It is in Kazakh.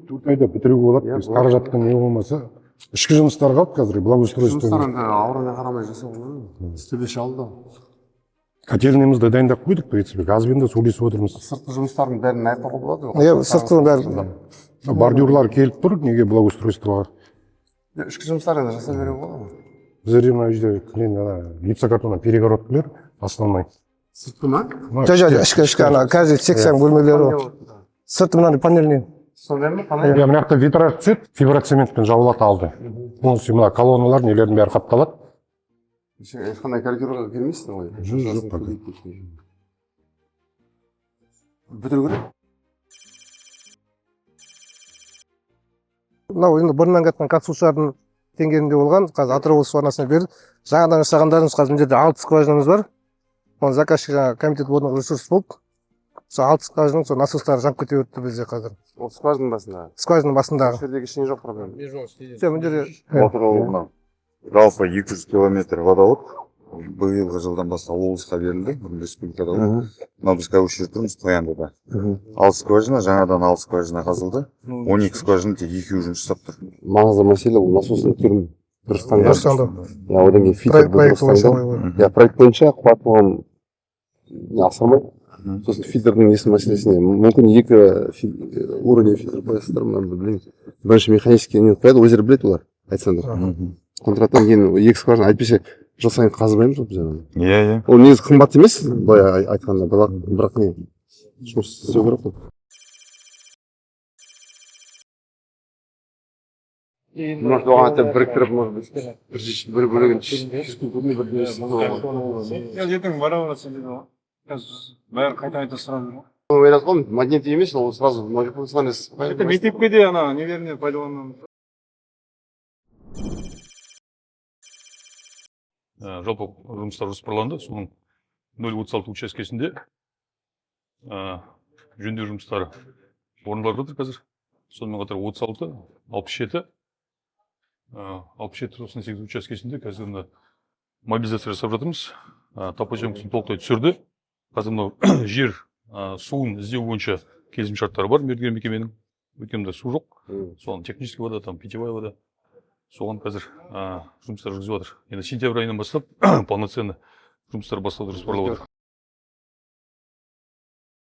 4 айда бітіруге болады. Иә, То есть қаражаттың не болмаса, ішкі жұмыстар қалды қазір, благоустройство. Жұмыстар енді ауруына қарамай жасау ғой. Төбе шалды. Котельныйымызды дайындап қойдық, в принципе, газбен де сөйлесіп отырмыз. Сыртқы жұмыстардың бәрін аяқтауға болады ғой. Иә, сыртқының бәрін. Бордюрлар келіп тұр, неге, благоустройствоға. Ішкі жұмыстар енді жасай беруге болады ғой. Біздерде мына жерде кілең ана гипсокартонный перегородкалар основной. Сыртқы ма? Мына Жоқ, ішкі ана каждый секцияның бөлмелері бар. Сырты мынандай панельный. Сондай ма, панель? Иә, мына жақта витраж түседі, фиброцементпен жабылады алды. Полностью мына колонналар, нелердің бәрі қапталады. Ешқандай корректировкаға келмейсің ғой. Жоқ, пока. Бітіру керек. Мынау енді бұрыннан кеткен қатысушылардың теңгерімде болған, қазір Атырау облысы арнасына берілді. Жаңадан жасағандарымыз, қазір мына жерде алты скважинамыз бар. Оны заказчик жаңағы комитет водных ресурсов болып, сол алты скважинаның сол насостары жанып кете беріпті бізде қазір. Ол скважинаның басында. Скважинаның басындағы. Осы жердегі ештеңе жоқ проблема. Жоқ, мына жерде Атырау мына жалпы 200 километр водовод биылғы жылдан бастап облысқа берілді, бұрын республикада болды. Мынау біз қазір осы жерде тұрмыз, Қояндыда. Алты скважина, жаңадан алты скважина қазылды. 12 скважина, тек екеуі жұмыс жасап тұр. Маңызды мәселе ол насостың түрін дұрыс таңдау. Дұрыс таңдау. Иә, одан кейін фильтрді Проект дұрыс бойынша таңдау. қою керек. Иә, проект бойынша қуат оған не асырмай, сосын фильтрдің несі мәселесіне мүмкін екі уровень фильтр қоясыздар ма, білмеймін. Бірінші механический не қояды, өздері біледі олар, айтсаңдар. Контракттан кейін екі скважина, әйтпесе жыл сайын қазбаймыз ғой біз аны. Иә, иә. Ол негізі қымбат емес былай айтқанда, бірақ не жұмыс істеу керек қой. Может, оған это біріктіріп, может быть, бір бөлігін. Ертең бара бара сенде ғой. Қазір бәрі қайта қайта сұрап жүр ғой. Ойлады ғой, магнит емес, ол сразу многофункциональный. Это мектепке де ана нелеріне пайдаланамыз. Жалпы жұмыстар жоспарланды. Соның 0,36 учаскесінде жөндеу жұмыстары орындалып жатыр қазір. Сонымен қатар 36, 67, 67, 98 учаскесінде қазір мына мобилизация жасап жатырмыз. Топоземкасын толықтай түсірді. Қазір мынау жер суын іздеу бойынша келісімшарттары бар мердігер мекеменің. Өйткені мында су жоқ. Соны технический вода, там питьевая вода. Соған қазір жұмыстар жүргізіп жатыр. Енді сентябрь айынан бастап полноценно жұмыстар бастауды жоспарлап отыр.